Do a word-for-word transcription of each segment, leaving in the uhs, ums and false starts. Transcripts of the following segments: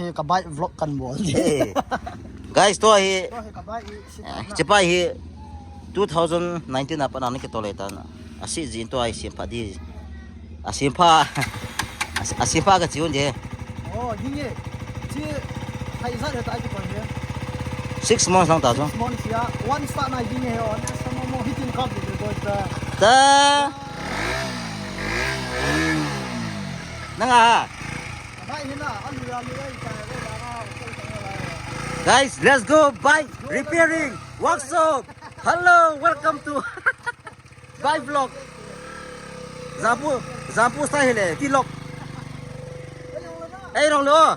Ka bike vlog kan bol. Hey. Guys, tua hi, tua hi ka bike hi, si eh, ta na. Chepa hi two thousand nineteen a pat a ana kitol e tan. Asi jin tua hi siam pha di. Asiam pha. Asi-, asiam pha ka chi un de. Oh, ying ye. Chi hai za le ta ki kon ye. Six months lang ta jo. Six months ya. One start na ying ye, oh, na sa mo mo hitin kap de ko ta. Ta. Nang a. Guys, let's go bike repairing workshop. Hello, welcome to bike vlog. Jampu, Jampu style hile, vlog. Ei, rong lo.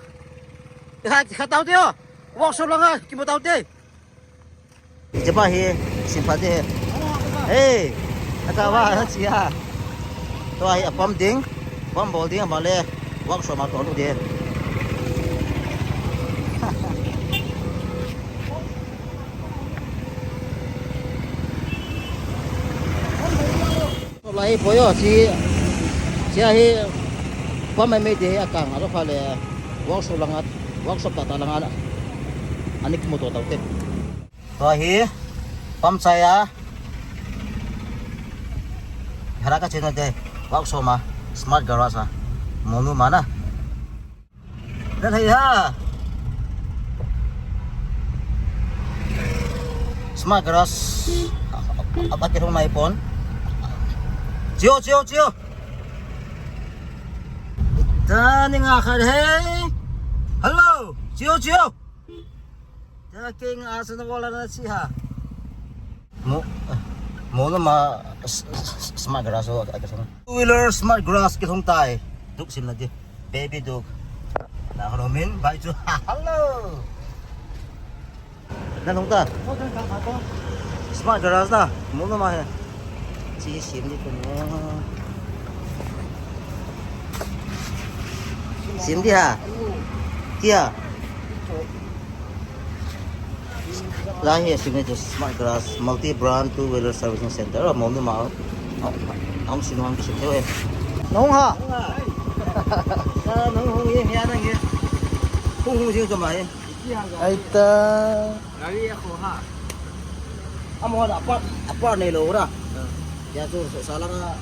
Ha, kha tau te o. Workshop langa, kimu tau te. Chepa hi, siam pha di. Hey, aka wa, na chia. Tua hi apam ding, pam bol ding, ama le, workshop a tol u di. Lai po yo, si, si ahi, pam mai mai di akang, alo pha le, workshop langa, workshop tata langa, ani kimu to tau te. Tua hi, pam chai a. Hara ka chena te, workshop ma, Smart Garage a. Monu ma na. Na thei ha. Smart Garage. Apa ke thong mai pon. Chiu, chiu, chiu. Ta ni nga kha he. Hello. Chiu, chiu. Ta king a sa na wala na si ha. Mo, mo na ma s-, s-, Smart Garage o, a, a, two wheeler Smart Garage kithong tai. Duk sim na di. Baby Duk. Na holo min bai chu. Hello. Na long ta. Smart Garage na. Mo na ma he. Chi sim di ko mo. Sim di ha. Kia. Lai hi a signature Smart Garage multi brand two wheeler servicing center. Mo ni ma. Hong sim hong sim te. Nong ha. Nong hong ye ya nang ye. Hong hong jing jom ai. Ai ta. Gari ya ko ha. Amo da apart, apart nei lo ra. Ya chu sa langa.